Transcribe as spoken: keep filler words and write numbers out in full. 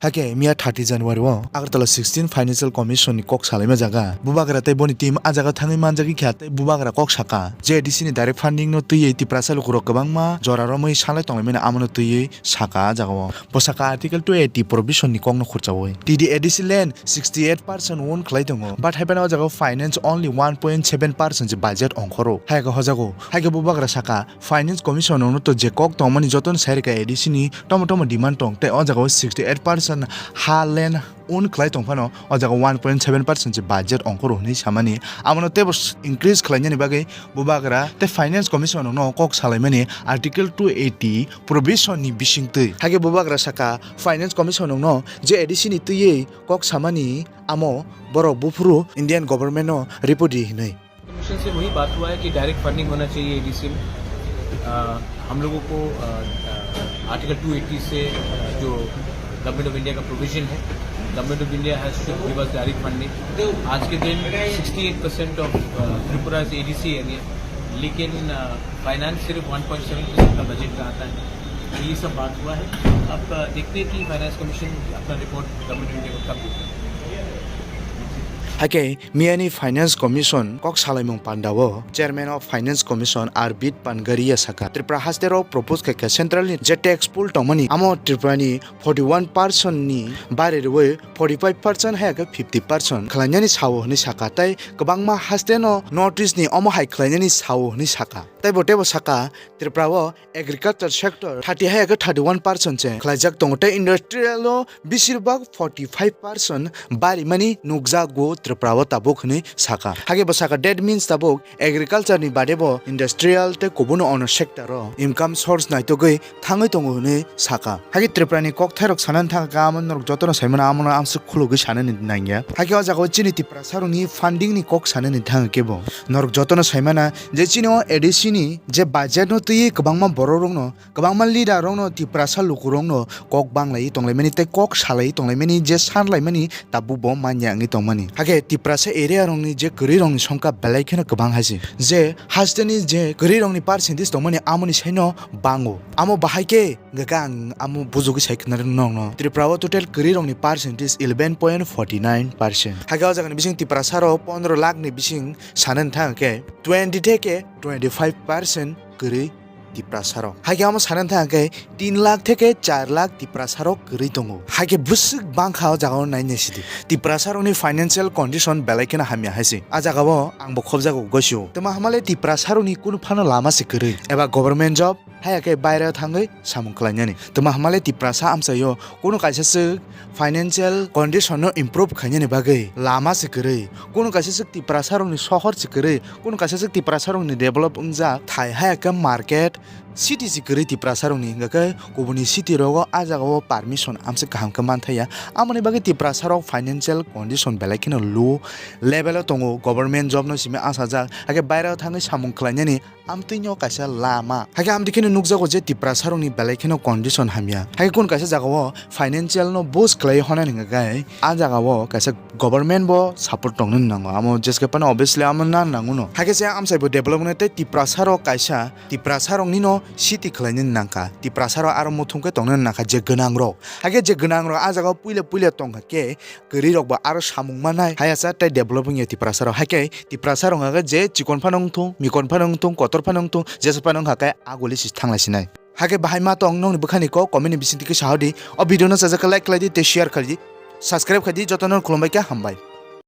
Hakhe miya thirty January o Agartala sixteen Financial Commission ni kok salaima jaga Bubagra tei boni team a jaga thangwi manjagwi kha tei Bubagra kok saka je A D C ni direct funding no twiwi Tiprasa lukurok kwbangma jora romwi sanlai tonglaimani amono twiwi saka a jaga o. Bo saka Article two eighty provision ni kok no khurchawi T D A D C land sixty eight percent own khlai tongo, but hai phano o jaga o finance only one point seven percent se budget ongkhoro. Hai khe hojago, hai khe Bubagra saka Finance Commission no to je kok tongmani jotono sai rwkha A D C ni tomo tomo demand tong tei o jaga o sixty eight percent ha land own khlai tong phano o jaga one point seven percent se budget ongkhoro hwnwi samani amono teibo increase khlainani bagwi Bubagra tei Finance Commission no kok salaimani Article two eighty provision ni bisingtwi. Hai khe Bubagra saka Finance Commission no je A D C ni twiwi kok samani amo borok buphuru Indian government no report ri hwnwi. Commission से वही बात हुआ है कि direct funding होना चाहिए एडीसी में। अ, हम लोगों को, अ, अ, आर्टिकल टू एटी से, अ, जो गवर्नमेंट ऑफ इंडिया का प्रोविजन है, government of India has to give us direct funding. आज के दिन सिक्सटी एट परसेंट ऑफ, अ, त्रिपुरा इज एडीसी एरिया, लेकिन, अ, फाइनेंस सिर्फ वन पॉइंट सेवन परसेंट का बजट का आता है। तो ये सब बात हुआ है। अब, अ, देखते हैं कि फाइनेंस कमीशन अपना रिपोर्ट गवर्नमेंट ऑफ इंडिया को कब देता है। Hakhe miyani Finance Commission kok salaimung pandao Chairman of Finance Commission Arvind Pangaria saka, Tripura haste rok propose khe khe central ni je tax pool tongmani amo Tripura ni forty one percent ni bari rwi forty five percent hai khe fifty percent khlainani sao hwnwi saka, tei kwbangma haste no North East ni omo hai khlainani sao hwnwi saka. Tei bo teibo saka Tripura o agriculture sector thirty hai khe thirty one percent se khlaijak tongo, tei industrial o besirbak forty five percent barimani nukjago Tripura o tabuk hwnwi saka. Hakhe bo saka, that means tabuk agriculture ni bade bo industrial tei kubun ono sector o income source naitugwi thangwi tongo hwnwi saka. Hakhe Tripura ni kokthairok sanani thangkha amo norok jotono saimano amono amswk khulugwi sanani nangya. Hakhe o jaga o chini Tiprasa rokni funding ni kok sanani thangkhe bo norok jotono saimana je chini o A D C ni je budget no twiwi kwbangma borok rokno, kwbangma leader rokno, Tiprasa lukurokno kok banglaiwi tonglaimani tei kok salaiwi tonglaimani je sanlaimani tabuk bo manya wngwi tongmani. Hakhe Tiprasa area rokni je kwrwi rokni songkha belai kheno kwbang hai se. Je hasteni je kwrwi rokni percentage tongmani amoni saino bango. Amo bahai khe hwnkhe ang amo bujugwi sai khna rwno nokno. Tripura o total kwrwi rokni percentage eleven point forty nine percent. Hakhe o jagani bising Tiprasa rok pondro lakh ni bising sanani thang khe twenty theke twenty five percent kwrwi Tiprasa rok. Hakhe amo sanani thang khe tin lakh theke char lakh Tiprasa rok kwrwi tongo. Hakhe bwswk bangkha o jaga o nai nai sidi. Tiprasa rokni financial condition belai kheno hamya hai se. A jaga o ang bo khobjago gosio. Tama hamale Tiprasa rokni kunu phano lama se kwrwi. Eba government job, haya khe baire thangwi samung khlainani. Tama hamale Tiprasa amchaio kunu kaisa swk financial condition no improve khainani bagwi lama se kwrwi. Kunu kaisa swk Tiprasa rokni sohor se kwrwi. Kunu kaisa swk Tiprasa rokni develop wngjak thai haya khe market, city se kwrwi Tiprasa rokni, hwnkhe kubuni city rogo a jaga o permission amswk kaham khe manthaya. Amoni bagwi Tiprasa rok financial condition belai kheno low level o tongo, government job no simi achajak, hakhe baire o thangwi samung khlainani amtwino kaisa lama. Hakhe amtwi kheno nukjago je Tiprasa rokni belai kheno condition hamya. Hakhe kunu kaisa jaga o financial no boost khlai honani hwnkhe a jaga o kaisa government bo support tongna nango. Amo jeske phano obviously amo na nango no. Hakhe se amsai bo development tei Tiprasa rok kaisa Tiprasa rokni no city khlaina nangkha. Tiprasa rok aro muthung khe tongna nangkha je gwnang rok. Hakhe je gwnang rok a jaga o puila puila tongkha khe kwrwi rok bo aro samung manai. Hayasa tei developing ya Tiprasa rok. Hakhe Tiprasa rok hwnkha khe je chikon phano wngthung, mikon phano wngthung, kotor phano wngthung, jesa phano wngkha khe aguli si thanglai sinai. Hakhe bahai ma tong nokni bwkhani kok comment ni bisingtwi khe sahodi. O video no chajak khe like khlai di tei share khlai di. Subscribe khai di, jotono khulumbai khe hambai.